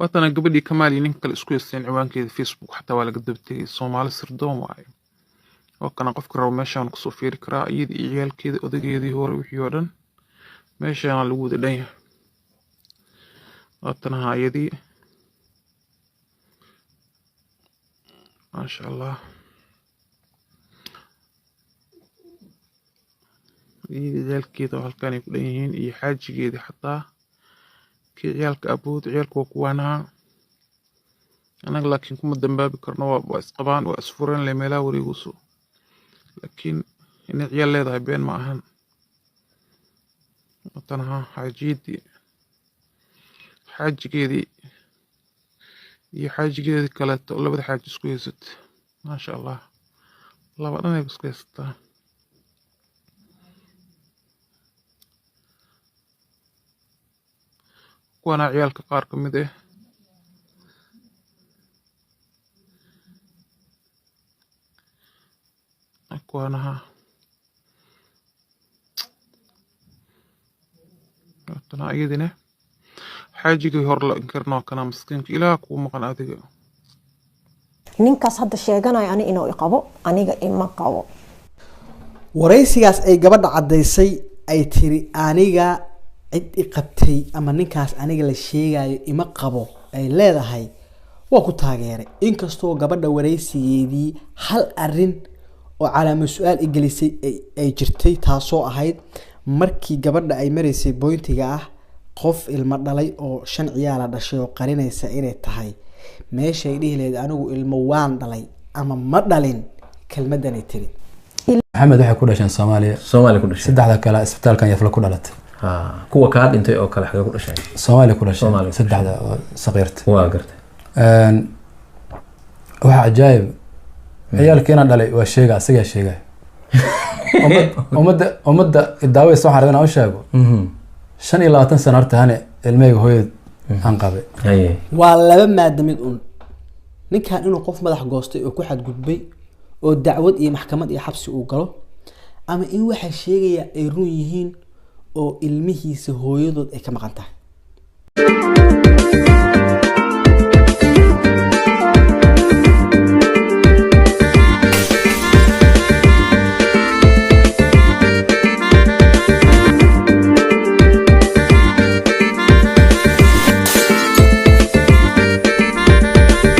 Waatana gabadhii Kamaal iyo ninka kale isku haysteen ciwaankeeda Facebook xataa waa laga daba tegay. Soomaali sirdoon waaye. Oo kana qofka rabo meeshaan kusoo fiiri karaa, iyada iyo ciyaalkeeda, odageedii hore, wixii oo dhan meeshaana lagu wada dhan yahay. Waatana iyadii, maasha Allah, iyada ciyaalkeeda oo halkaan ay ku dhan yihiin iyo xaajigeedii xataa kii ciyaalka abood ciyaalka waa kuwaanaha. Anaga laakiin kuma dambaabi karno, waa isqabaan, waa isfureen le meelaha wareegayso, laakiin inay ciyaal leedahay been ma ahan. Waatanaha xaajiyadii, xaajigeedii iyo xaajigeedii kaleeto, labada xaaji isku haysat, maasha Allah, laba dhan ay isku haysataa. Kuwana ciyaalka qaar ka mid ah kuwanaha. Waatana iyadina xaajigii hor la inkirnoo kana miskiinka ilaah kuu maqan adiga. Ninkaas hadda sheeganayo ani inuu i qabo, aniga ima qabo. Waraysigaas ay gabadha caddaysay ay tiri aniga cid i qabtay ama ninkaas aniga la sheegayo ima qabo ay leedahay, waa ku taageeray. Inkastoo gabadha waraysigeedii hal arin oo calaamo su-aal igelisay ay jirtay, taasoo ahayd markii gabadha ay maraysay boyntiga ah qof ilmo dhalay oo 5 ciyaala dhashay oo qarinaysa inay tahay, meeshay dhihi lahayd anigu ilmo waan dhalay ama ma dhalin, kelmadanay tiri. Maxamed waxay ku dhasheen Soomaaliya. Soomaaliya ku dhashay. Saddexda kale isbitaalkan Yafla ku dhalatay. Ha, kuwa kaa dhintay oo kale xagee ku dhashay? Soomaaliya ku dhashay. Soomaaliya ku dhashay. Saddexda oo saqiirta. Waa gartay. Waxaa cajaayib, ciyaalka inaan dhalay waa sheega, asagaa sheegaya. Ummadda daaweysa waxaan rabaa inaan u sheego 25 sano horta hane ilmahayga hooyad aan qabay. Haye. Waa laba maada mid un, ninkan inuu qof madax goostay oo ku xadgudbay oo dacwad iyo maxkamad iyo xabsi uu galo, ama in waxa sheegaya ay run yihiin oo ilmihiisa hooyadood ay ka maqan tahay.